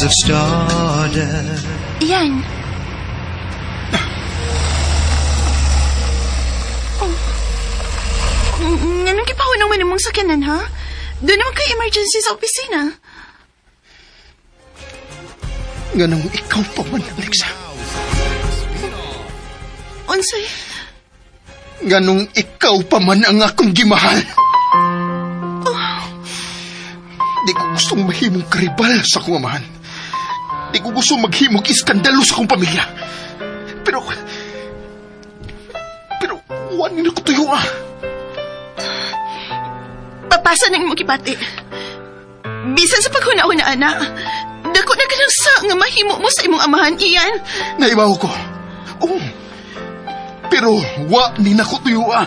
Clouds of stardust. Iyan. Oh. Nganong gipahunong man imong sakyanan, ha? Doon naman kay emergency sa opisina. Nganong ikaw pa man, Alexa. Unsay? Nganong ikaw pa man ang akong gimahal. Di ko gustong mahimong karibal sa akong amahan. Di ko gusto maghimong iskandalo sa akong pamilya. Pero wala na ko tuyo ah. Papasa nang imong gibati. Bisan sa paghuna-huna, ana. Dako na kanang sa nga mahimo mo sa imong amahan, Ian. Naibaw ko. Oo. Pero wa ni na ko tuyo ah.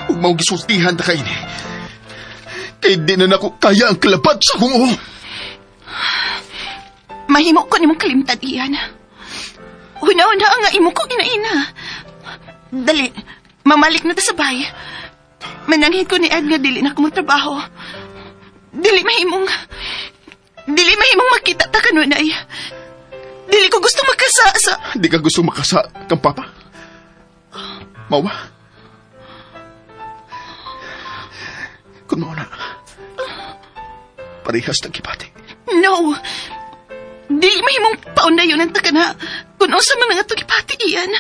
Ug mao gisultihan ta kay ini. Kay di na nako kaya ang kalabat sa akong ulo. Mahimo ko nimong kalimtad, Ian. Huna-huna nga imo ko ginaina. Dali, mamalik na ta sa bahay. Mananghin ko ni Ed nga dili na ko magtrabaho. Dili mahimong makita ta kanunay. Dili ko gusto makasa sa... Di ka gusto makasa kang papa? Mao ba? Kung mao na, parehas ng gibati. No! Dili mahimong paundayon ang taka na kung unsa man ang atong gibati, Ian.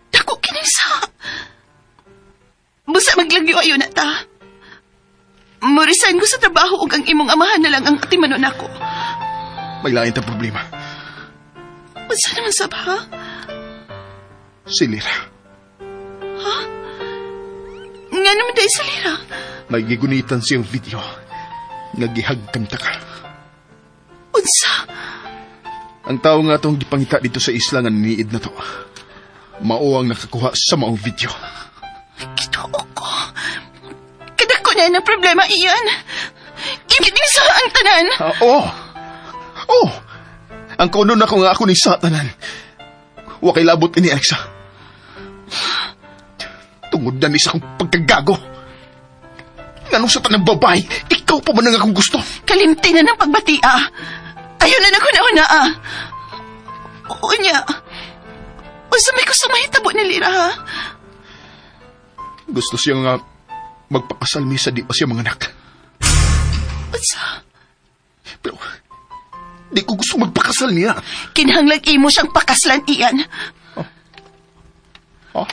Dako kining sa... Busa maglagyo ayo na ta. Mo-resign ko sa trabaho ug ang imong amahan na lang ang atimanon nako. May lain ta problema. Unsa naman sab, ha? Si Lira. Ha? Nga naman dahil sa Lira? May gigunitan siyang video nga gihagkan ta ka. Unsa? Ang tao nga itong gipangita dito sa isla nga niniid na to. Mao ang nakakuha sa maong video. Ginoo ko. Kadako na ng problema, Ian. Ibig sa ang tanan. Oo. Oo. Ang kuno na ko nga ako ni Satanan. Wa kay labot ini, Alexa. Tungod na ni sa akong pagkagago. Nganong sa tanang babae, ikaw pa man ang akong gusto. Kalimti na ng pagbati, ah. Ayaw na naghuna-huna, ah. Unya. Unsa may gusto mahitabo ni Lira, ha? Gusto siya nga magpakasal mi sa di pa siya manganak. Unsa? Pero di ko gusto magpakasal niya. Kinahanglang imo siyang pakaslan, Ian. Oh. Oh?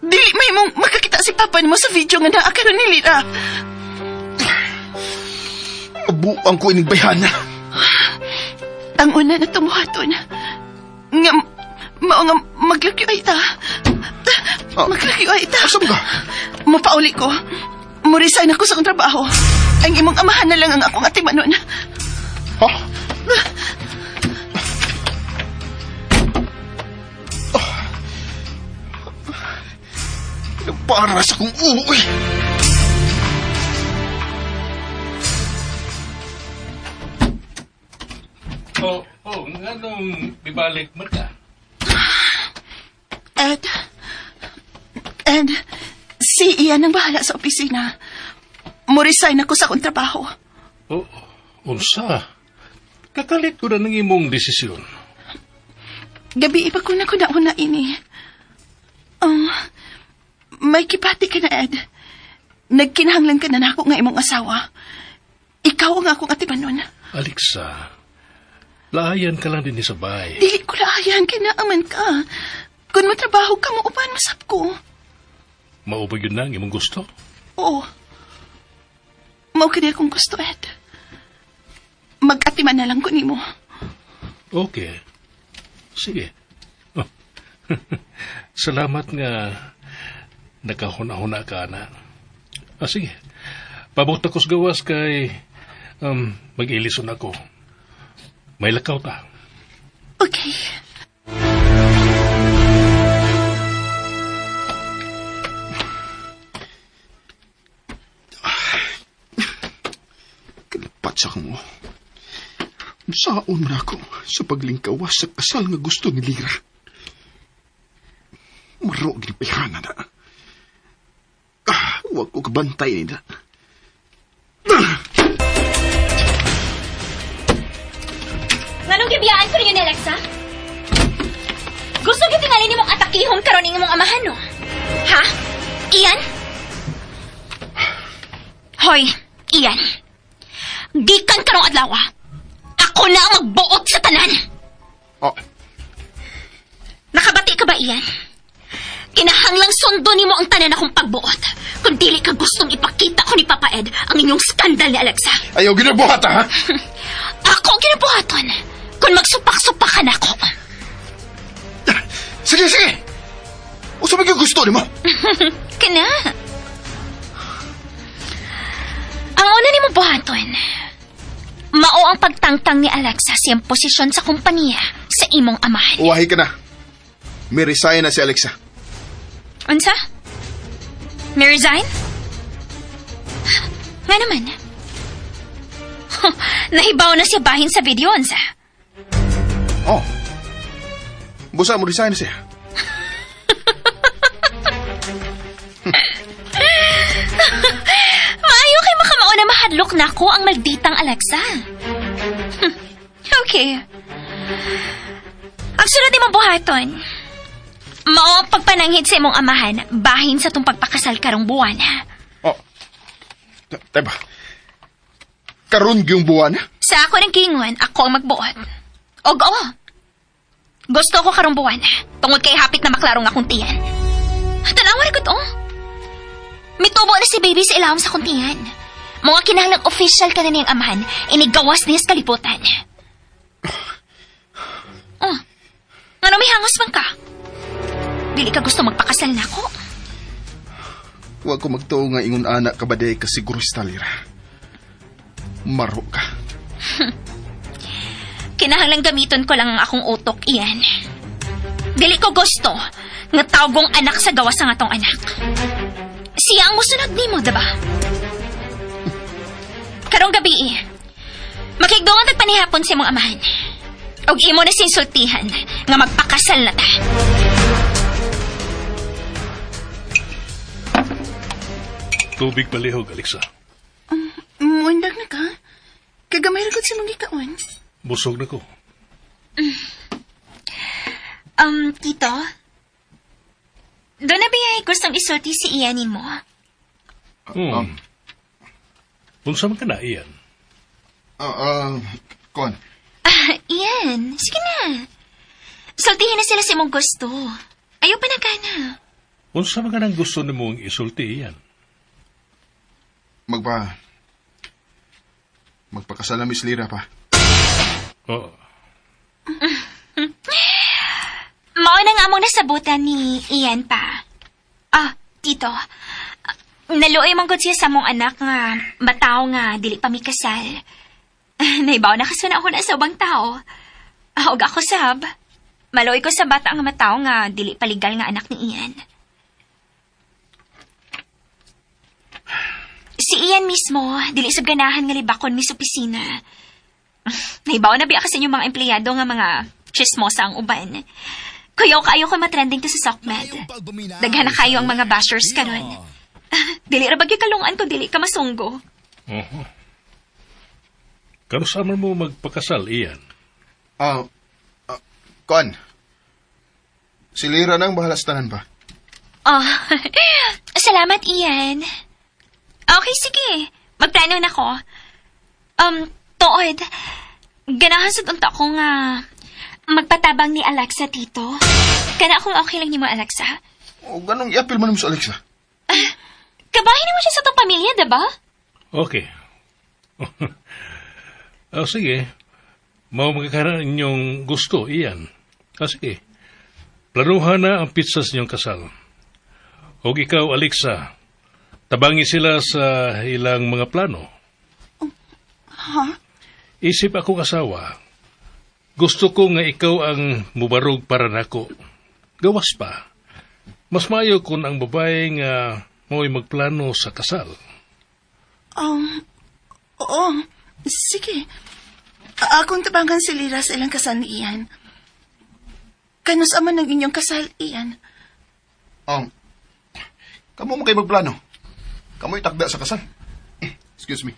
Dili may mong makakita si Papa nimo sa video nga naa karon ni Lira. Mabuang ko ining bayhana. Ang una na tumuhaton. Nga, mao nga maglagyo ay ta. Ah. Maglagyo ay ta. Asa ba ka? Mapauli ko. Mo-resign ako sa akong trabaho. Ang imong amahan na lang ang akong atimanon. Ha? Para sa akong uwi. Oh, nganong bibalik man ka? Ed, si Ian ang bahala sa opisina. Mo-resign ako sa akong trabaho. Oh, unsa? Kakalit ko na ng imong desisyon. Gabi iba ko na kuna-una ini. May kipati ka na, Ed. Nagkinahanglan ka na nako nga imong asawa. Ikaw ang akong atimanon. Alexa, laayan ka lang din sa bay. Dili ko laayan, kinaaman ka. Kung matrabaho ka, mauban masap ko. Mao ba yun na ang imong gusto? Oo. Mao kini akong gusto, Ed. Mag-atiman na lang ko nimo. Okay. Sige. Oh. Salamat nga nakahuna-huna ka na. Ah, sige. Pabot ako sa gawas kay mag-ilison ako. May lakaw ta. Okay. Kalapat sa kamo. Saon man ako sa paglingkawas sa kasal nga gusto ni Lira. Maro ginipihana na. Ah, wag ko kabantay nila. Nganong gibiyaan ko ninyo ni Alexa? Gusto gyud tingali nimong atakihon karon ning imong amahan, no? Ha? Ian? Hoy, Ian. Gikan karong adlaw. Ako na ang magbuot sa tanan. Oh, Nakabati ka ba, Ian? Kinahanglang sundo nimo ang tanan akong pagbuot. Kung dili ka gustong ipakita ko ni Papa Ed ang inyong skandal ni Alexa. Ayaw ginabuhat, ha? Ako ang ginabuhaton. Kung magsupak-supak ka na ako. Sige, sige! Usa ba yung gusto nimo? Kana. Ang una nimo buhaton, mao ang pagtangtang ni Alexa sa iyang posisyon sa kompanya sa imong amahan. Uwahi ka na. May resign na si Alexa. Unsa? May resign? Nga naman. Nahibaw na siya bahin sa video, unsa? Oh. Busa mo resign na siya. Maayo kay makamao na mahadlok na ako ang malditang Alexa. Okay. Ang sunod imong buhaton, mao ang pagpananghid sa imong amahan bahin sa tong pagpakasal karong buwan. Oh. Teba. Karon gyung buwan? Sa ako ng gingon, ako ang magbuot. Og oo. Gusto ko karong buwan. Tungod kay hapit na maklarong akong tiyan. Tanawa ra gud oh. Mitubo na si baby sa ilawom sa akong tiyan. Mga kinahanglang official ka na niyang amahan, inigawas niya sa kalibutan. Oh, ngano may hangos man ka? Dili ka gusto magpakasal na ako? Huwag ko magtuo nga ingon anak ka ba day ka sigurista, Lira. Maro ka. Kinahanglang gamiton ko lang ang akong utok, Ian. Dili ko gusto nga tawgong anak sa gawas ang atong anak. Siya ang musunod nimo, diba? Karong gabi, eh, makigdungan tagpanihapon sa imong amahan. Og imo na sinsultihan nga magpakasal na ta. Tubig palihog, Alexa. Muandag na ka? Kagamay ra gud sa mong gikaon. Busog na ko. Tito? Doon na ba ay gustong isulti si Ian mo? Unsa man ka na, Ian? Kuan. Ah, Ian, sige na. Sultihin na sila sa imong gusto. Ayaw pa na gana. Unsa man ka nang gusto nimong isulti, Ian? Magpakasal na Miss Lira pa. Oo. Mao na nga among nasabutan ni Ian pa. Ah, tito. Naluoy man gud siya sa among anak nga mataw nga dili pa mi kasal. Naibaw na kasuna ako na sa ubang tao. Og ako sab. Maluoy ko sa bata nga mataw nga dili pa legal nga anak ni Ian. Si Ian mismo, dili sab ganahan nga libakon mi sa opisina. Naibaw na biya kasi inyong mga empleyado nga mga chismosa ang uban. Kuyaw kaayo ko matrending to sa SOCMED. Daghan na kayo ang mga bashers karon. Dili ra bagyo kalungan kung dili ka masunggo. Uh-huh. Kanusa man mo magpakasal, Ian? Kuan. Si Lira nang bahala sa tanan ba? Oh, salamat, Ian. Okay, sige. Magplano na ko. Tuod. Ganahan sa unta ko nga magpatabang ni Alexa, tito. Kana akong okay lang nimo, Alexa. O ganong i-appeal man mo sa Alexa? Kabahin mo siya sa tong pamilya, diba? Okay. Oh, sige. Mao magkakaroon inyong gusto, Ian. Ah, sige. Planuhan na ang pizza sa inyong kasal. Og ikaw, Alexa, tabangi sila sa ilang mga plano. Ha? Isip ako asawa. Gusto ko nga ikaw ang mubarog para nako. Gawas pa. Mas maayo kung ang babae nga mo'y magplano sa kasal. Oo. Sige. Akong tabangan si Lira sa ilang kasal ni Ian. Kanus man ang inyong kasal, Ian? Kamo mo kayo magplano. Kamo'y takda sa kasal. Excuse me.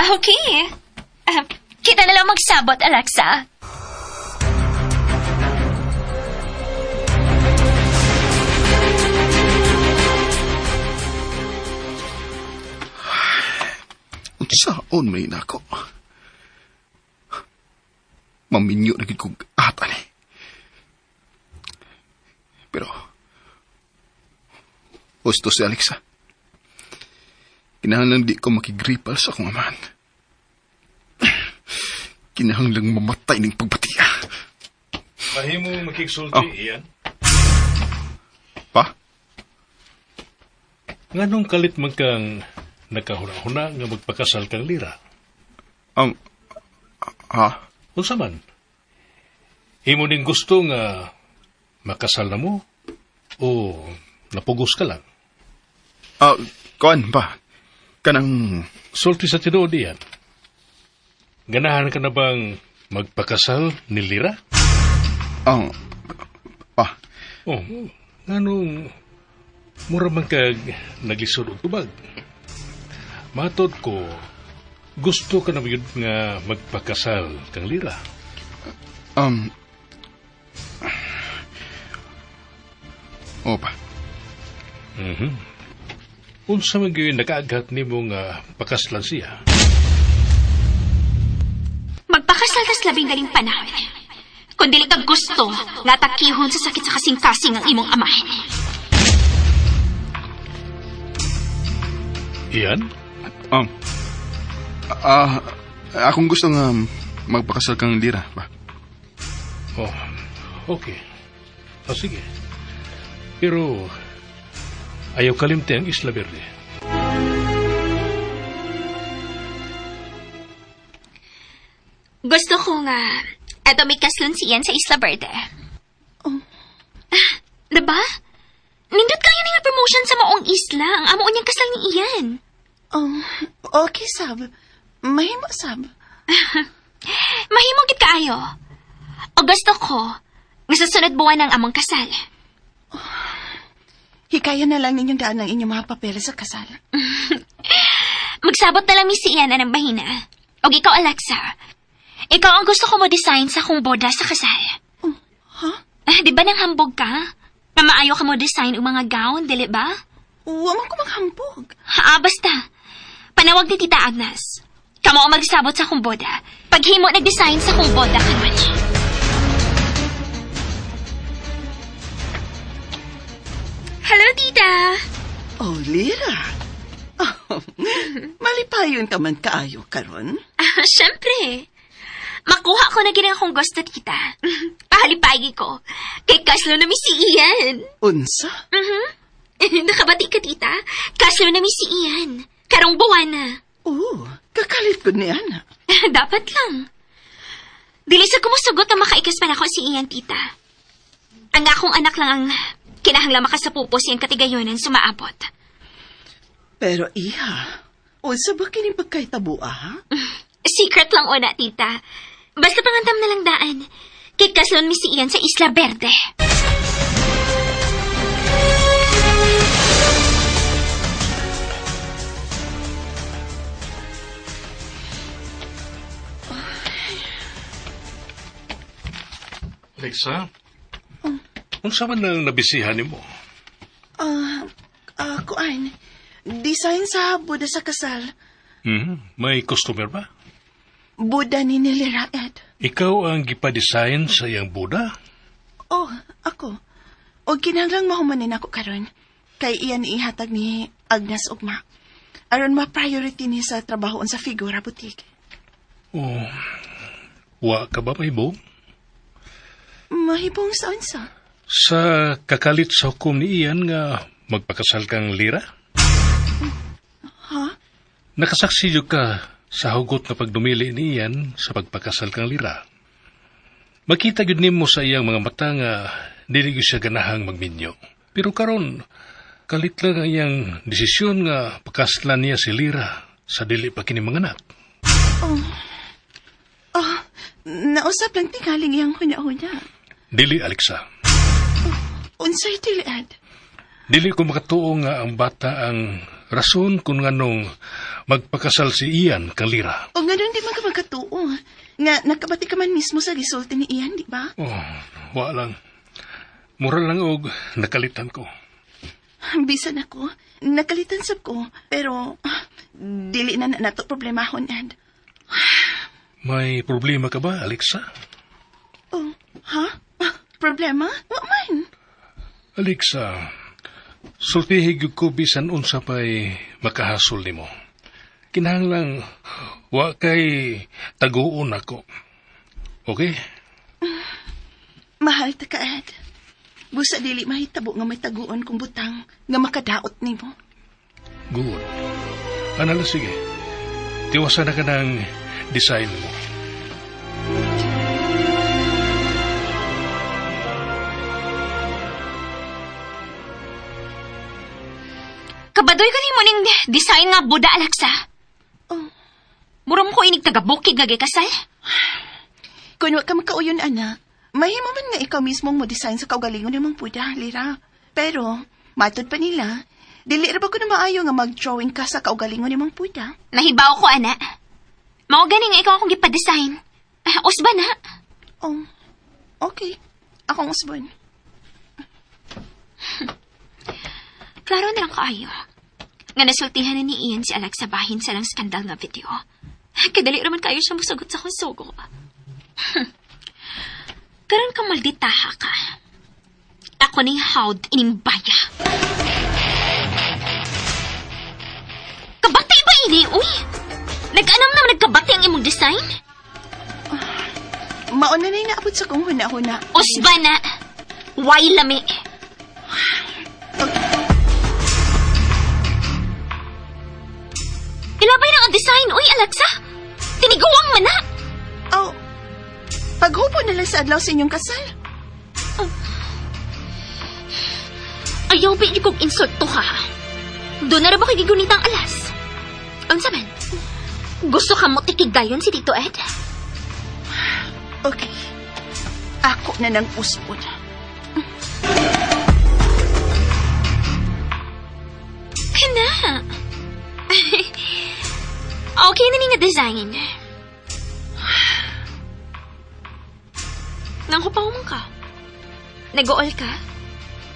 Okay. Kita na lang magsabot, Alexa. Unsaon may nako. Maminyo na gid kog ata ni. Pero husto si Alexa. Kinahanglan di ko makigripal sa akong amahan. Kinahanglang mamatay ning pagbatiya. Mahimo makigsulti, Oh. Ian. Pa? Nganong kalit man kang nakahuna-huna nga magpakasal kang lira? Ha? Unsa man? Imo ning gusto nga makasal na mo o napugos ka lang? Ah, kuan pa. Kanang Sulti sa tinuod, Ian. Ganahan ka na bang magpakasal ni Lira? ang pa. Oh, nganong mura man kag naglisod og tubag. Matod ko, gusto ka na ba yun nga magpakasal kang Lira? Oh pa. Unsa man gyud nakaaghat nimo nga pakaslan siya? Magpakasal tas labing daling panahon. Kung dili ka gusto, nga takihon sa sakit sa kasing-kasing ang imong amahan. Ian? Akong gusto nga magpakasal kang Lira pa. Oh, okay. O sige. Pero ayaw kalimte ang Isla Verde. Gusto ko nga, eto may kaslon si Ian sa Isla Verde. Oh. Ah, diba? Nindot kayo nga promotion sa maong isla. Ang amo niyang kasal ni Ian. Oh, okay, sab. Mahimo, sab. Mahimo gid kaayo. O gusto ko, nga sa sunod buwan ang among kasal. Hikaya na lang ninyong daan ang inyong mga papeles sa kasal. Magsabot na lang mi si Ian anang bahina. O ikaw, Alexa. Ikaw ang gusto ko mo design sa akong boda sa kasal. Oh, ha? Ah, di ba nang hambog ka? Nga maayo ka mo design og mga gown, dili ba? Wa man ko maghambog. Ah, basta. Panawag ni Tita Agnes. Kamo ang magsabot sa akong boda. Paghimo nag-design sa akong boda kanon. Hello, Tita. Oh, Lira. Oh, malipayon ka man kaayo karon. Ah, syempre. Makuha ko na gid ang akong gusto, Tita. Pahalipagi ko. Kay kaslo na mi si Ian. Unsa? Nakabati ka, Tita. Kaslo na mi si Ian. Karong buwan na. Oh, kakalit ko ni Ana. Dapat lang. Dili sa kumusugot na makaikas pa nako si Ian, Tita. Ang akong anak lang ang kinahanglan makasapupo siyang katigayonan sumaabot. Pero iha, unsa ba kini pagkaitabua, ha? Secret lang una, Tita. Basta pangandam na lang daan. Kay kaslon mi si Ian sa Isla Verde. Alexa, unsa man ang nabisihan nimo? Kuan, design sa Buda sa kasal. May customer ba? Buda ni Nilira Ed. Ikaw ang gipa-design sa iyang Buda? Oh, ako. O kinahanglang mahumanin ako karon. Kay iyan ihatag ni Agnes Ugma. Aron ma-priority ni sa trabaho sa Figura Boutique. Oh, wa ka ba mahibong? Mahibong sa unsa? Sa kakalit sa hukom ni Ian nga magpakasal kang Lira? Ha? Nakasaksi jud ka sa hugot nga pagdumili ni Ian sa pagpakasal kang Lira. Makita gyud nimo sa iyang mga mata nga dili gyud siya ganahang magminyo. Pero karon kalit lang ang iyang desisyon nga pakaslan niya si Lira sa dili pa kini manganak. Oh, nausap lang tingaling iyang huna-huna. Dili, Alexa. Unsay dili, Ed? Dili ko makatuo nga ang bata ang rason kung nganong magpakasal si Ian kang Lira. O nga di man ka magkatuo. Nga nakabati ka man mismo sa gisulti ni Ian, di ba? Oh, wa lang. Mura lang og nakalitan ko. Bisan ako, nakalitan sab ko, pero dili na na nato problemahon, Ed. May problema ka ba, Alexa? Oh, ha? Problema? Wa man. Alexa, sultihi gyud ko bisan unsa pa'y makahasol nimo. Kinahanglang wa kay taguon ako. Okay? Mahal ta ka, Ed. Busa dili mahitabo nga may taguon kong butang nga makadaot nimo. Good. Ano lang, sige. Tiwasan na ka ng design mo. Kabadoy ka nimo ning design nga Buda, Alexa. Oh. Mura mo ko inig taga-bukid nga gikasal. Kung wa ka makauyon, anak, mahimo man nga ikaw mismo mo design sa kaugalingon nimong Buda, Lira. Pero, matod pa nila, dili ra ba ko na maayo nga mag-drawing ka sa kaugalingon nimong Buda? Nahibaw ko, ana. Mao gani nga ikaw akong gipa-design. Usba na. Oh, okay. Akong usbon. Klaro na lang kaayo. Nga nasultihan na ni Ian si Alexa bahin sa lang skandal nga video. Kadali raman kayo siya musagot sa akong sugo. Karon ka malditaha ka. Ako ning hawd ining baya. Kabatay ba ini, uy? Nag-anam naman nagkabati ang imong design? Mauna na yung naabot sa kong huna-huna. Usba na. Why lami? Ilabay na ang design, uy, Alexa. Tiniguang man na. Oh, paghupo na lang sa adlaw sa inyong kasal. Ayaw ba kong insulto ha? Doon na rin ba kay gigunitang alas? Unsa man? Gusto ka mo tikig dayon si Tito Ed? Okay. Ako na ng usbon. Kana. Okay na ni nga design. Nanghupaw man ka. Nag-uol ka?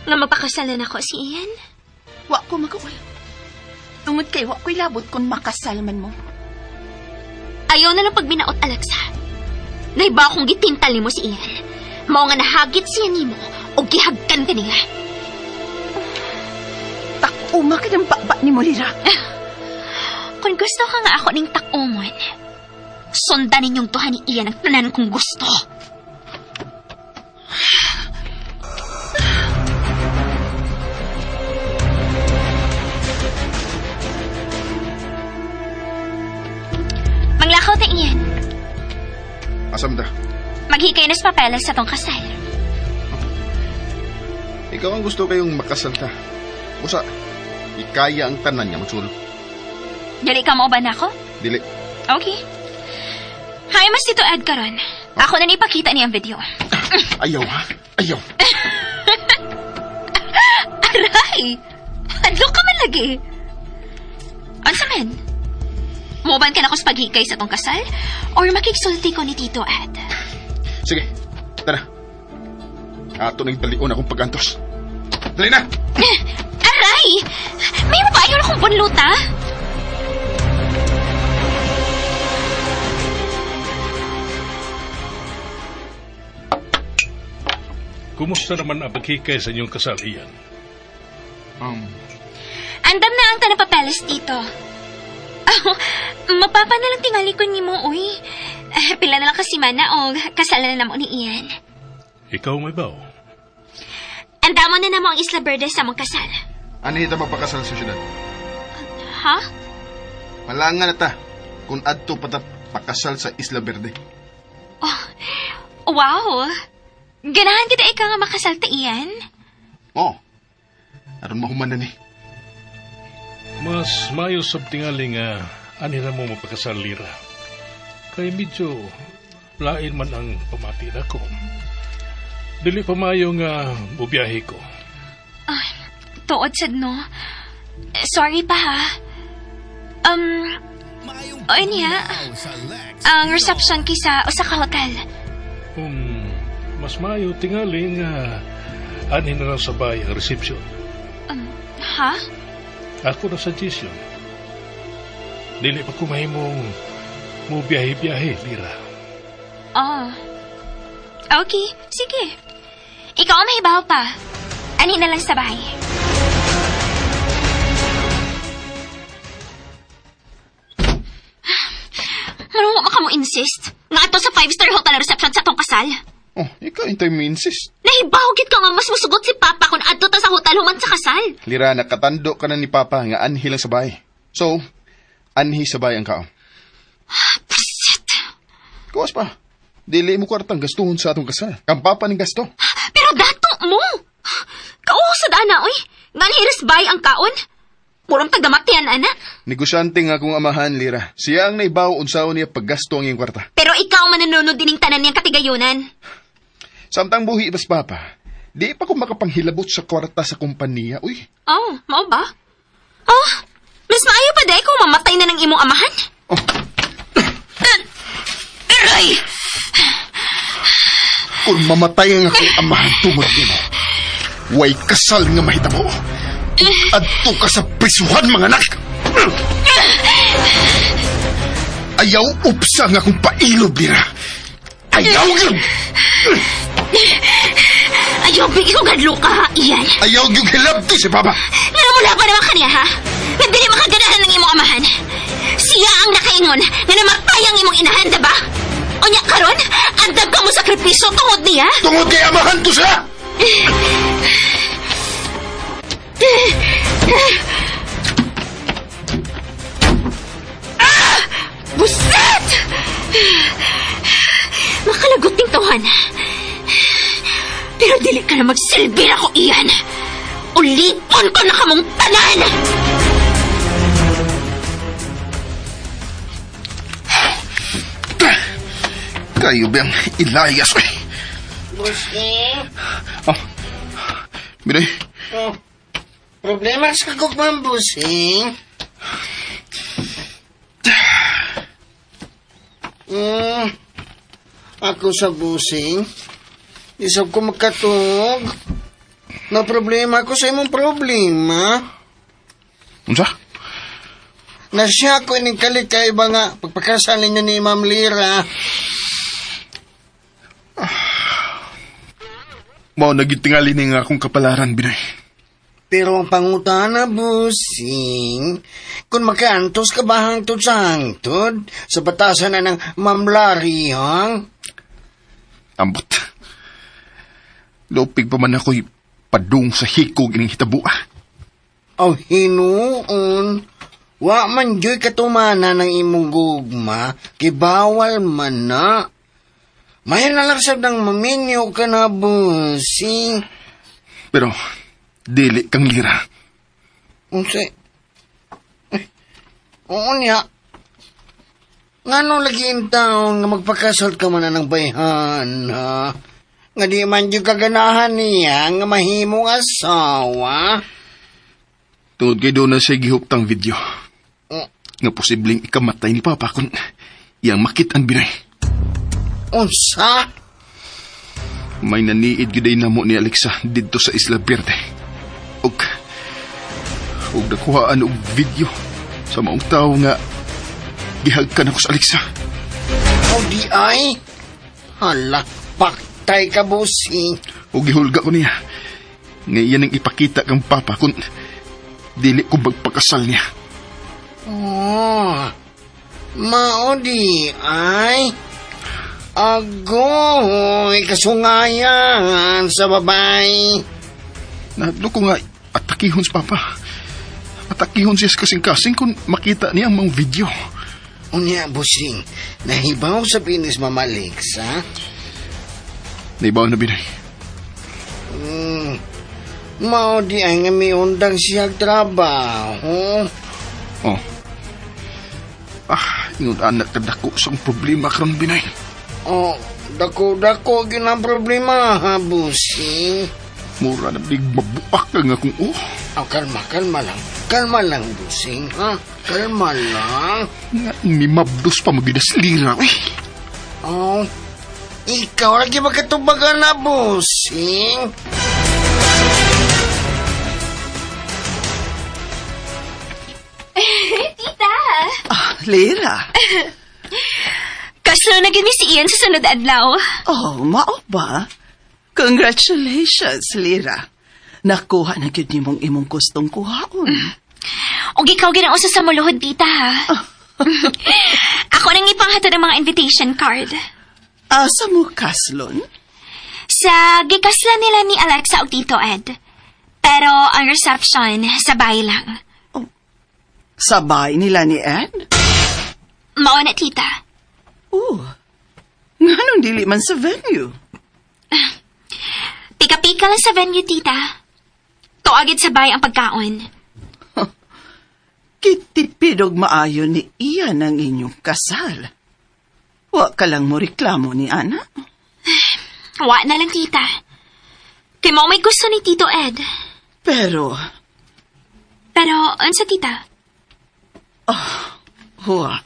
Nga magpakasal na nako si Ian? Wa ko mag-uol. Tungod kay wa ko'y labot kung makasal man mo. Ayaw na lang pagbinaot, Alexa. Naiba akong gitintal nimo si Ian. Mao nga nahagit siya nimo o gihagkan ka niya. Takuma ka ng baba ni mo, Lira. Kung gusto ka nga ako ning takumon, sundan ninyong tuhan ni Ian ang tanan kong gusto. Manglakaw ta, Ian. Asam ta? Maghikay na sa papeles sa tong kasal. Ikaw ang gusto kayong makasal ta. Busa, ikaya ang tanan niya mutsulo. Dili ka mo ba na ako? Dili. Okay. Hi, mas Tito Ed karon. Ako na ipakita niya ang video. Ayaw ha? Ayaw. Aray! Hadlok ka man lagi. Unsa man? Muban ka na ko sa paghikay sa tong kasal? Or makigsulti ko ni Tito Ed? Sige, tara. Ato nang talion akong pagantos. Dali na! Aray! May mapayon akong bunluta? Kumusta naman ang paghikay sa inyong kasal, Ian? Andam na ang tanang papeles, Tito. Oh, mapapa na lang tingali ko nimo, uy. Pila na lang kasi mana o kasal na namo ni Ian. Ikaw may baw. Andamo na namo ang Isla Verde sa mong kasal. Ano ita magpakasal sa syudad? Ha? Malangan na ta kung adto pa ta pakasal sa Isla Verde. Oh, wow! Ganahan kita ikaw nga makasal ta, Ian? Oh, aron mahuman na ni. Mas maayo sab tingali nga anira mo mapakasal, Lira. Kay medyo lain man ang pamati nako. Dili pa maayo nga bubiyahe ko. Tuod sad, no? Sorry pa, ha? Oy niya. Ang reception kisa usa ka hotel. Mas maayo tingali nga anhin na lang sabay ang reception. Ha? Ako na suggestion. Dili pa ko mahimong mo biyahe-biyahe, Lira. Oh. Okay, sige. Ikaw ang mahibaw pa. Ani na lang sa bahay. Marunong ka mo insist? Nga ato sa 5-star hotel ang reception sa atong kasal. Oh, ikaw intay mo insist. Nahibaw gid ka nga mas musugot si Papa kung adto ta sa hotel human sa kasal. Lira, nakatando ka na ni Papa nga anhi lang sa bahay. So, anhi sa bahay ang kaon. Pusit. Kuwas pa. Dili mo kwartang gastuhon sa atong kasal. Kang Papa ning gasto. Pero dato mo! Kausa dana, oy! Nga hiris bay ang kaon? Murang tagdamatian, ana. Negosyante nga akong amahan, Lira. Siya ang naibaw unsaon niya paggasto ang iyang kwarta. Pero ikaw manunod dining tanan niyang katigayunan. Samtang buhi bas Papa, di pa ko makapanghilabot sa kwarta sa kompanya. Uy, Oh, mao ba? Oh, mas maayo pa dahil kung mamatay na ng imong amahan. Oh. Aray! Kung mamatay ang akong amahan tungod nimo, way kasal nga mahitabo. Adto ka sa prisuhan, mga anak! Ayaw upsa nga akong pailob, Lira. Ayaw gyud! Ayaw, bigay ko gadlo ka, ha, Ian. Ayaw gyud hilabti si Papa. Nga mula pa naman kaniya, ha? Nga dili makaganahan ng imong amahan. Siya ang nakaingon nga namatay ang imong inahan, diba? Unya karon, andam ka mo sakripisyo tungod niya? Tungod kay amahan to siya! Buset! Makalagot ning tawhan. Pero dili ka na magsilbi ako, Ian. Ulipon ko na kamong tanan! Kayo bang Elias? Uy. Busing, Oh. Mire, oh, problema sa kagugman, Busing. Ako sa busing, isab ko makatug. Na problema ako sa imong problema. Unsa? Nasya ko ining kalikay ba nga pagpakasal ninyo ni Ma'am Lira. Mao nagitingali ni nga akong kapalaran, Binoy. Pero ang pangutana, busing, kung makaantos ka ba hangtod sa hangtod, sa batasan na ng Ma'am Larry, hang? Ambot. Lupig pa man ako'y padung sa hikog ining hitabua. Aw, hinuon. Wa man joy katumana ng imong gugma, kibawal man na. Mayan na lang sab ng maminyo ka na, busing. Pero, dili kang Lira. Unsa? Eh, oo niya. Ngano lagi in taon nga magpakasal ka man na ng bayhan, ha? Nga di man yung kaganahan niya nga mahimong asawa. Tungod kay doon na siya gihuptang video. Oh. Nga posibleng ikamatay ni Papa kung iyang makit-an, Binoy. Unsa? May naniid gyud ay namo ni Alexa didto sa Isla Verde. Ug nakuhaan og video sa maong tawo nga gihagkan ako sa Alexa. O di ay? Hala, paktay ka, busing. Ug gihulga ko niya. Nga iyan ang ipakita kang Papa kung dili ko magpakasal niya. Oh, mao di ay? Agoy, kasungayan sa babay. Nahadlo ko nga atakihon sa Papa. Atakihon siya sa kasing-kasing kung makita niya ang mga video. Unya, busing, nahibaw sa pinis Mama Alexa? Naibaw na, Binoy. Mao di ay nga miundang siya trabaho. Oh. Ah, ingon anak kadako sa problema karon, Binoy. Oh, dako-dako gyud ang problema, ha, busing. Mura na big mabuak ka nga kung oh. Oh, kalma, kalma lang. Kalma lang, busing, ha? Kalma lang. Nga ni mabdos pa magidas lira, eh. Oh, ikaw lagi magkatubagan na, busing. Tita! Ah, Lira. Kaslo na gini si Ian sa sunod adlaw. Oh, mao ba? Congratulations, Lira. Nakuha na gyud nimong imong gustong kuhaon. Og ikaw ginang usa sa muluhod, tita, ha? Ako nang ipanghatod ang mga invitation card. Asa mo kaslon? Sa gikasla nila ni Alexa og Tito Ed. Pero ang reception, sa bahay lang. Sa bahay nila ni Ed? Mao na, tita. Oh, nganong dili man sa venue? Pika-pika lang sa venue, tita. Tuagid sa bahay ang pagkaon. Kitipid og maayo ni Ian ang inyong kasal. Wa ka lang mo reklamo ni Ana. Wa na lang, tita. Kay mao may gusto ni Tito Ed. Pero, Pero, unsa, tita? huwa.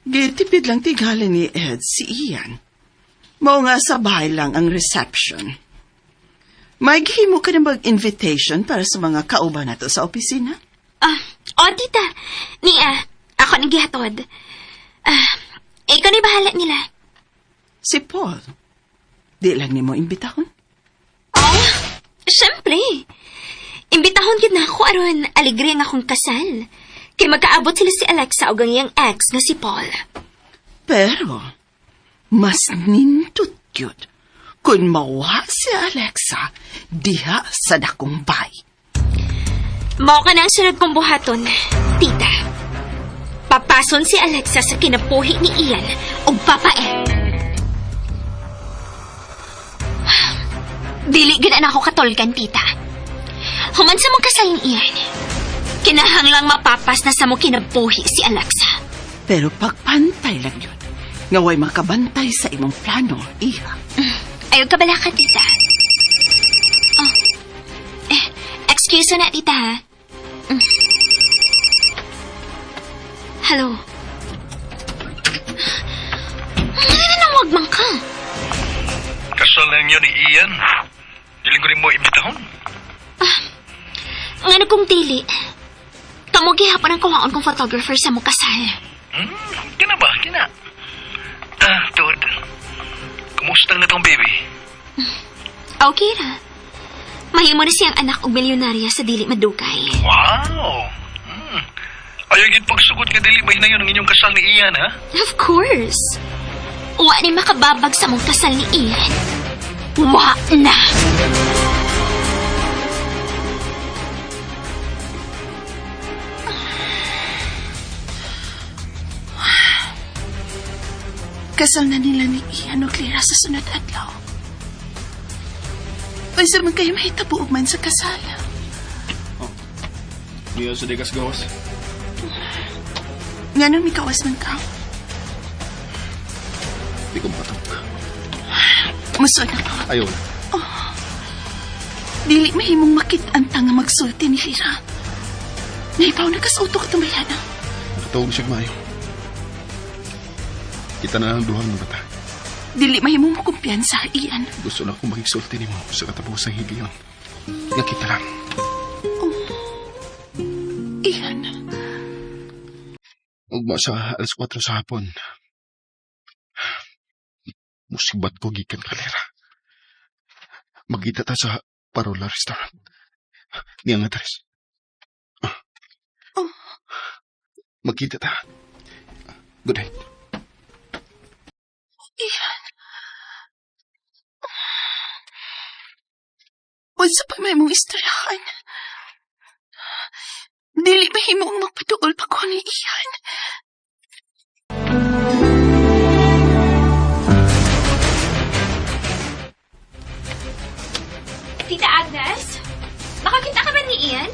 Gitipid lang tingali ni Ed si Ian. Mao nga sa bahay lang ang reception. May gihimo ka na mag-invitation para sa mga kauban nato sa opisina? Ah, oh, tita. Nia, ako nang gihatod. Ah, ikaw ni bahala nila. Si Paul. Di lang nimo imbitahon. Oh, syempre. Imbitahon gid na ako aron alegre ang akong kasal. Kay magkaabot sila si Alexa og ang iyang ex nga si Paul. Pero, mas nindot yun kung mawa si Alexa diha sa dakong bay. Mao ka na ang sunod kong buhaton, tita. Papason si Alexa sa kinapuhi ni Ian og Papa Ed. Dili gid na ako katulgan, tita. Human sa mong kasal ni Ian, kinahanglang mapapas na sa mo kinabuhi si Alexa. Pero pagpantay lang yun, nga way makabantay sa imong plano, iha. Ayaw ka bala ka, tita. Oh. Eh, excuse na, tita, ha? Mm. Hello. Ano nanawag man ka? Kasal na ninyo ni Ian. Dili ko rin mo imbitahon. Ngano kung dili? Kamo gihapon ang kuhaon kong photographer sa mo kasal. Kina ba? Kina. Ah, tuod. Kumusta na tong baby? Okay ra. Mahimo na siyang anak og milyonarya sa dili madugay. Wow! Ayaw gid pagsugot nga dili ba na yun ang inyong kasal ni Ian, ha? Of course. Wa ni makababag sa mong kasal ni Ian. Wa na! Kasal na nila ni Ian og Lira sa sunod adlaw. Unsa man kayo mahitabo man sa kasal. Niya sa degas gawas. Nganong mikawas man ka? Di ko makatawag. Musuod na ko. Ayaw na. Dili mahimong makit-an ta nga magsulti ni Lira. Naipaw na kas utok tumayana. Nakatawag siya maayo. Kita na ang duhang ng bata. Dili mahimong mokumpiyansa, Ian. Gusto na akong makigsulti nimo sa katapusang higayon. Nga kita lang. Oh. Ian. Ugma sa 4:00 sa hapon. Musibat ko gikan kalera. Magkita ta sa Parola Restaurant. Niya nga, Tres. Oh. Magkita ta. Good night. Ian. Unsa pa may mong istoryahan? Dili mahimo ang magpaduol pa ko ni Ian. Tita Agnes, makakita ka ba ni Ian?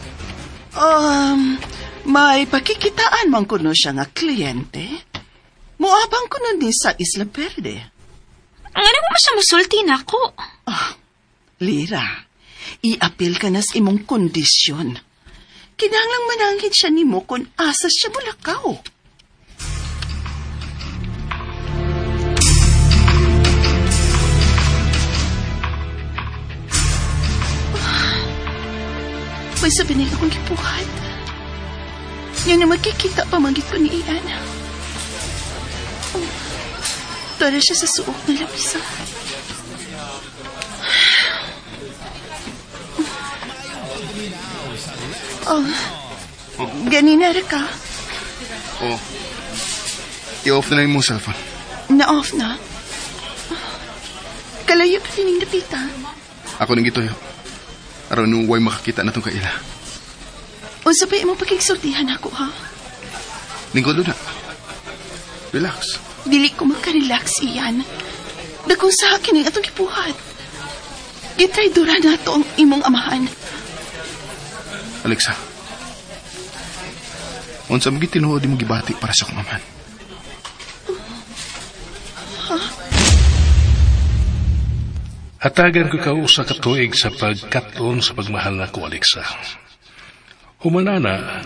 May pakikitaan man kuno siya nga kliyente. Muabang kuno ni sa Isla Verde. Ngano mo siya musulti nako? Lira, Iapil ka na sa imong kondisyon. Kinahanglang mananghid siya nimo kung asa siya mulakaw. May sabi nila akong gipuhat. Yan na magkikita pa manggit ko ni Ian. Oh, tara siya sa suok na lamisa. Oh, ganina ra ka. Oh. I-off na lang yung cellphone. Na-off na. Kalayo ka tining dapita. Ako nang gituyo. Aron nung way makakita na tong kaila. Unsa pa imong pakigsultihan ako, ha? Lingkod na. Relax. Dili ko makarelax, Ian. Dagkong sa akin ang atong gibuhat. Gitraydura na to ang imong amahan. Alexa. Unsa man gitinuod imong gibati para sa akong amahan? Hatagan ko ka usa ka tuig sa pagkat-on sa pagmahal nako, Alexa. Humanana,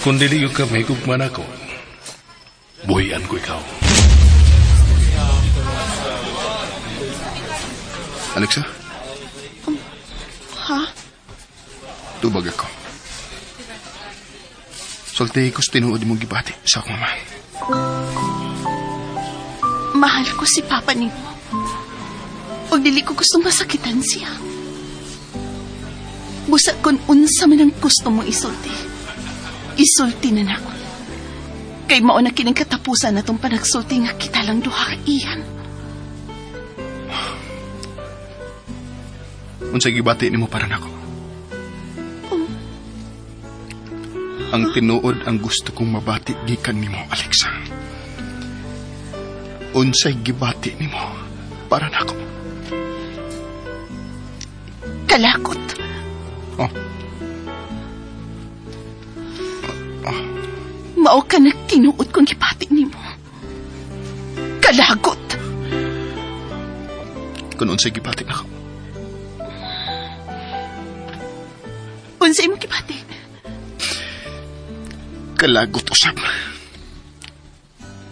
kung dili ka mahigugma nako, buhian ko ikaw. Alexa? Ha? Tubag ako. Sulti ko sa tinuod imong gibati sa akong amahan. Mahal ko si Papa nimo. Ug dili ko gustong masakitan siya. Busa kung unsa man ang gusto mong isulti. Isulti na nako. Kay mao na kining katapusan na tong panagsulti nga kita lang duha ka Ian. Unsay gibati nimo para nako? Ang tinuod ang gusto kong mabati gikan nimo, Alexa. Unsay gibati nimo para nako? Kalakot. Oh. Mao ka nagtinuod kung gibati nimo. Kalagot. Kung unsay gibati nako. Unsay imong gibati? Kalagot usab.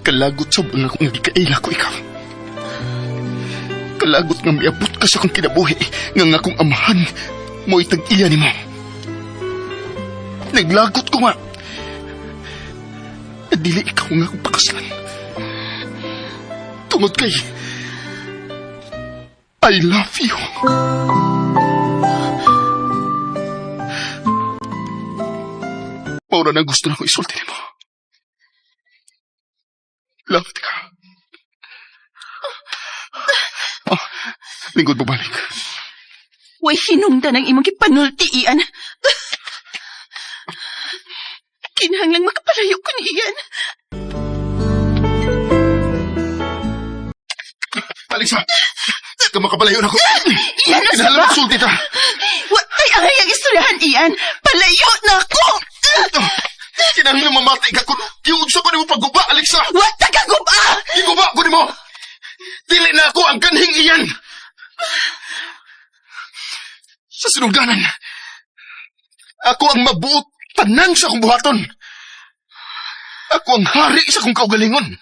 Kalagot sab ang akong gikaila ko ikaw. Kalagot nga miabot ka sa akong kinabuhi nga ang akong amahan mo'y tag-iya nimo. Naglagot ko nga. Dili ikaw nga akong pakaslan. Tungod kay I love you. Maura na gusto na ko isulti nimo. Love ka. Oh, lingkod mo balik. Way hinungdan ang imong gipanulti, Ian. Kinahanglang makapalayo ko ni Ian. Alexa! Ka makapalayo na ko. Ian, nasa Kinahanglan ba? magsulti ta. Wa tay angay ang istoryahan, Ian. Palayo na ako! Kinahanglan mamati ka kung giunsa ko nimo pagguba, Alexa! Wa ta kaguba! Giguba ko nimo! Dili na ako ang kanhing iyan! Sa sinugdanan, ako ang mabuot tanan sa akong buhaton. Ako ang hari sa akong kaugalingon.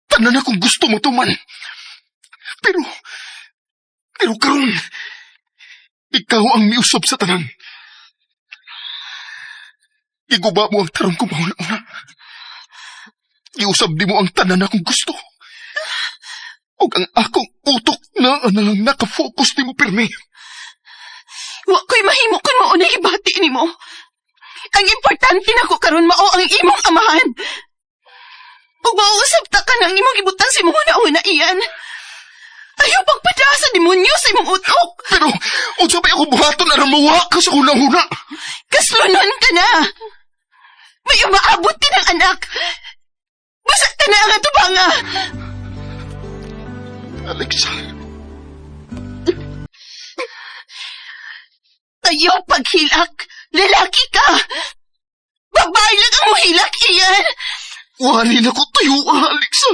Tanan akong gusto mo tuman. Pero karon, ikaw ang miusab sa tanan. Giguba mo ang tarong kong mauna-una. Giusab di mo ang tanan akong gusto. Og ang akong utok na lang nakafocus ni mo pirmi. Wa ko'y mahimo kung mao na ibati nimo. Ang importante nako karon mao ang imong amahan. Ug mauusab ta ka ng imong gibutang sa imong una-una, Ian. Ayaw pagpada sa demonyo sa imong utok. Pero, unsa ba ako buhaton aron mawa ka sa unang-una? Kaslunon ka na. May umaabot din ang anak. Basta ka na ang atubanga. Alexa. Ayaw paghilak. Lalaki ka. Babae lang ang mahilak, Ian. Wali na ko tayo, Alexa.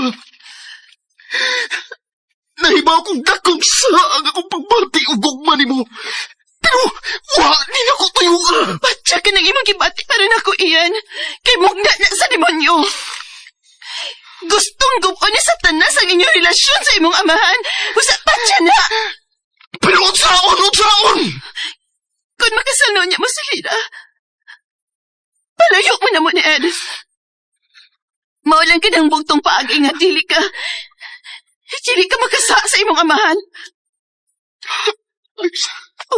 Nahibaw Nahibaw kong dakong sa ang akong pagbati o gugma nimo. Pero, wa ni nako tuyo. Batya ka ng imong gibati pa rin ako, Ian. Kay mugna na sa demonyo. Gustong gupon ni Satanas ang inyong relasyon sa imong amahan. Usa patya na. Pero unsaon, unsaon! Kung makasal niya mo si Lira, palayo mo na mo ni Ed. Maulan ka ng bugtong paagi nga dili ka. Dili ka makasa sa imong amahan. O,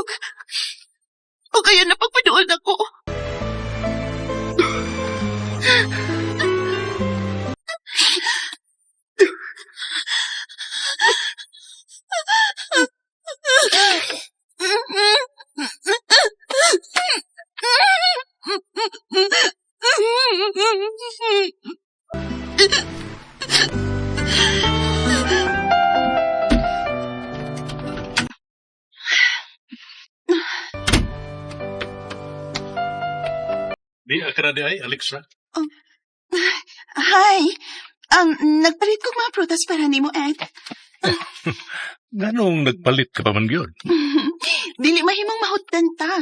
o kaya napagpadool ako. Di ka na di ay, Alexa. Hi. Nagpalit kog mga prutas para nimo, Ed. Nganong nagpalit ka pa man yun? Dili mahimong mahutdan ta.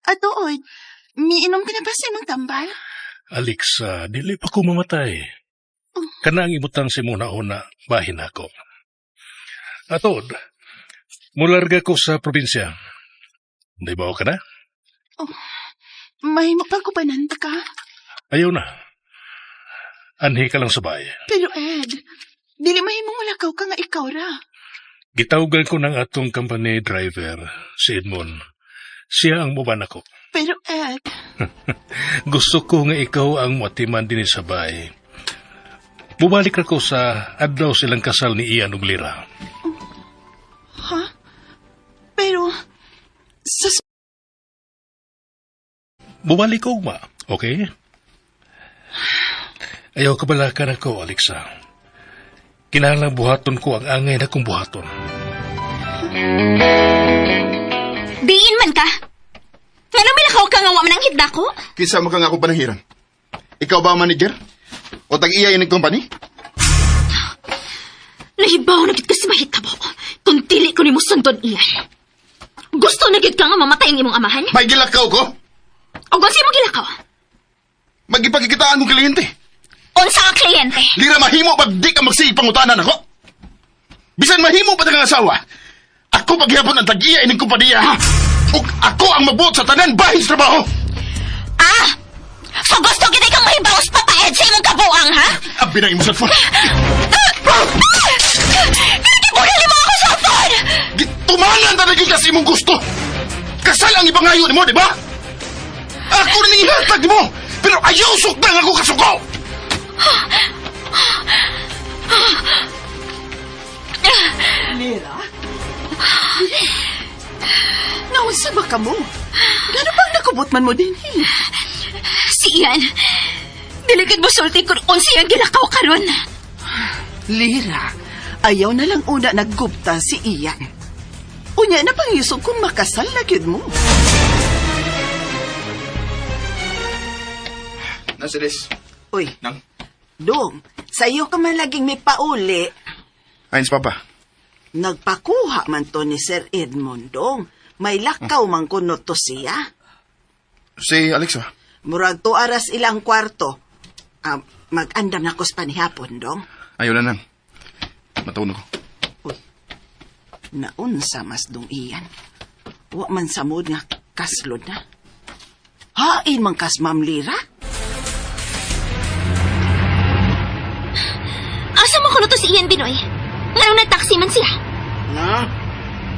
Atuod, miinom ka na ba sa imong tambal? Alexa, dili pa ko mamatay. Kana ang ibutang si muna-una, bahin ako. Atod, mularga ko sa probinsya. Di ba ka na? Mahimo pa ko pananta ka. Ayaw na. Anhi ka lang sa bahay. Pero Ed, dili mahimong mulakaw ka nga ikaw ra. Gitawgan ko ng atong company driver, si Edmond. Siya ang muban ako. Pero Ed, Gusto ko nga ikaw ang muatiman din sa bahay. Bubalik ako sa adlaw silang kasal ni Ian ug Lira. ha? Pero, sa Bumalik ko ugma, okay? Ayaw kabalakan ako, Alexa. Kinahanglang buhaton ko ang angay na kong buhaton. Diin man ka. Ngano milakaw ka nga wa man ang hidda ko? Kinsa man ka nga akong panahiran? Ikaw ba ang manager? O tag-iya yun ng company? Nahibaw na gid ka si mahitabo. Kung dili ko nimo sundon iyan. Gusto na gid ka nga mamatay ang imong amahan? May gilakaw ko? O kung mo gilakaw? Magipagikitaan kong kliyente. Unsa ka kliyente? Lira mahimo pag di ka magsigig pangutanan ako. Bisan mahimo pa ang asawa. Ako paghihapon ang tag-iya ining kumpanya, ha? Ug ako ang mabuot sa tanan bahin sa trabaho. Ah! So gusto gid kang mahibaw sa Papa Ed sa imong kabuang, ha? Abi na imong cellphone. Kinakibulan mo ako sa phone! Gitumanan talaga ka sa imong gusto. Kasal ang ibangayo nimo, di ba? Ako rin ang ihatag nimo, pero ayaw sukdang ako kasuko. Lira? Naunsa ba ka mo? Gano bang nakubot man mo din? eh? Si Ian, dili gid mo sulti kung unsa iyang gilakaw karon. Lira, ayaw na lang una naggupta si Ian. Unya na pangisog kung makasal na gyud mo. Nasilis. Uy, Nang? Dong, sa iyo ka man laging may pauli. Ayun si Papa. Nagpakuha man to ni Sir Edmond, Dong. May lakaw man kuno to siya. Si Alexa. Murag to aras ilang kwarto. Ah, mag-andam na ko sa panihapon, Dong. Ayaw na nang. Matunog ko. Uy, naunsa mas dong iyan. Wa man sa mood nga kaslod na. Hain man kas Ma'am Lira. Asa mo kuno to si Ian Binoy? Nganong nagtaksi man siya? Na?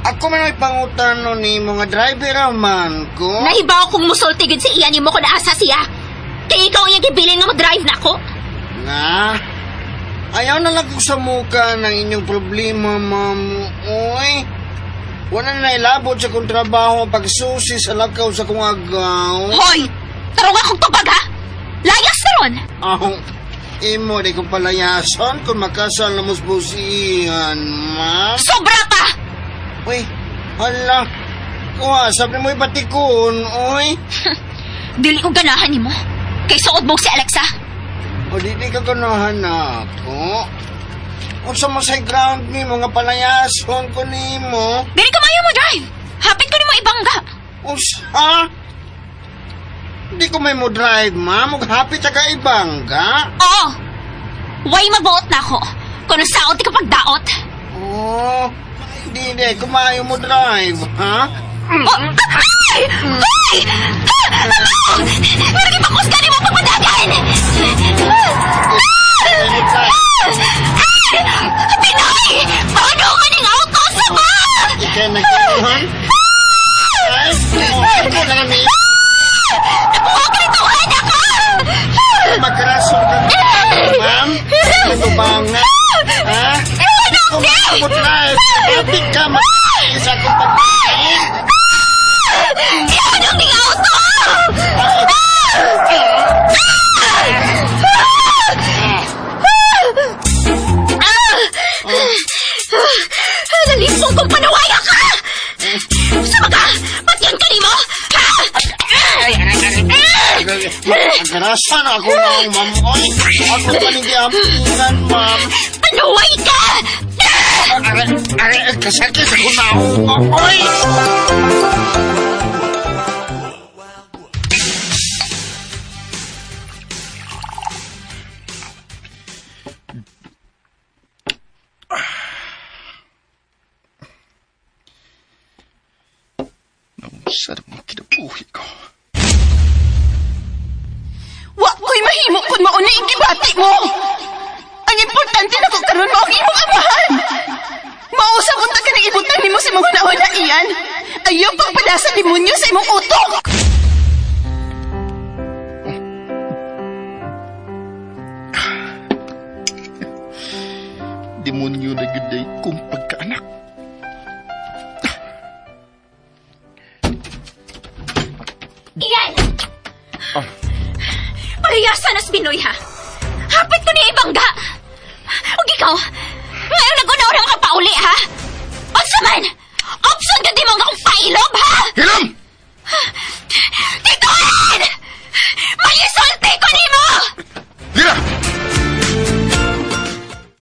Ako man ay pangutano ni mga driver man ko. Nahibaw kong musulti gid si Ian nimo kung naasa siya. Kay ikaw ang iyang gibilin nga mo-drive na ako. Na? Ayaw na lang ko sa muka ng inyong problema, ma'am. Uy, wala na nailabot sa kong trabaho pagsusi sa lakaw sa kong agaw. Hoy! Tarong akong tubag ha! Layas na ron! Aw, imo di ko palayason kung makasal na musbusian, ma'am. Sobra pa! Uy, hala. Kuha, sabi mo ipatikon, uy. Dili ko ganahan nimo. Kay suod mo si Alexa. O di di ka ganahan na ako. Unsa man sa ground nimo nga palayason ko nimo? Dili ka maayo mo drive. Hapit ko nimo ibangga. Unsa? Di ko may mo drive, ma'am. Ug happy ta ka ibangga. Oo. Way magbuot na ako. Kung saot di ka pagdaot. Oh, di di ko maayo mo drive, ha? Oh, ay! Ay! Ah! Meron ipakus ka nimo pagpadagan! Pinoy! Paano ka ning auto sa ba? Ikay nagkinuhan? Ay, oh, ako na kami. Nabuha ka nito, anak ka! Magkarason ka, ma'am. Ito ba nga? Ha? Di ko maayo mo drive. Happy ka, ma. Isa kong pagkain. Anong ning auto? Nalipong kong panawaya ka! Sama ka! Patyan ka nimo! Ha? Magkarasan ako na, ma'am. Oy, ako pa ning giampingan, ma'am. Panuway ka! Aray, aray, kasakit ako na. Oy! Naunsa na mga kinabuhi ko. Wa ko'y mahimo kung mauna ang gibati mo. Ang importante na ko karon mao ang imong amahan. Mausap unta ka nang ibutang nimo sa imong hunahuna iyan. Ayaw pagpadasa demonyo sa imong utok. Demonyo na gyud day kong pagkaanak. Iyan! Palayasan na si Binoy, ha? Hapit ko niya ibangga! Ug ikaw, ngayon nag-una-una ka pauli, ha? Unsa man? Option ka di mo nga akong pailob, ha? Hilam!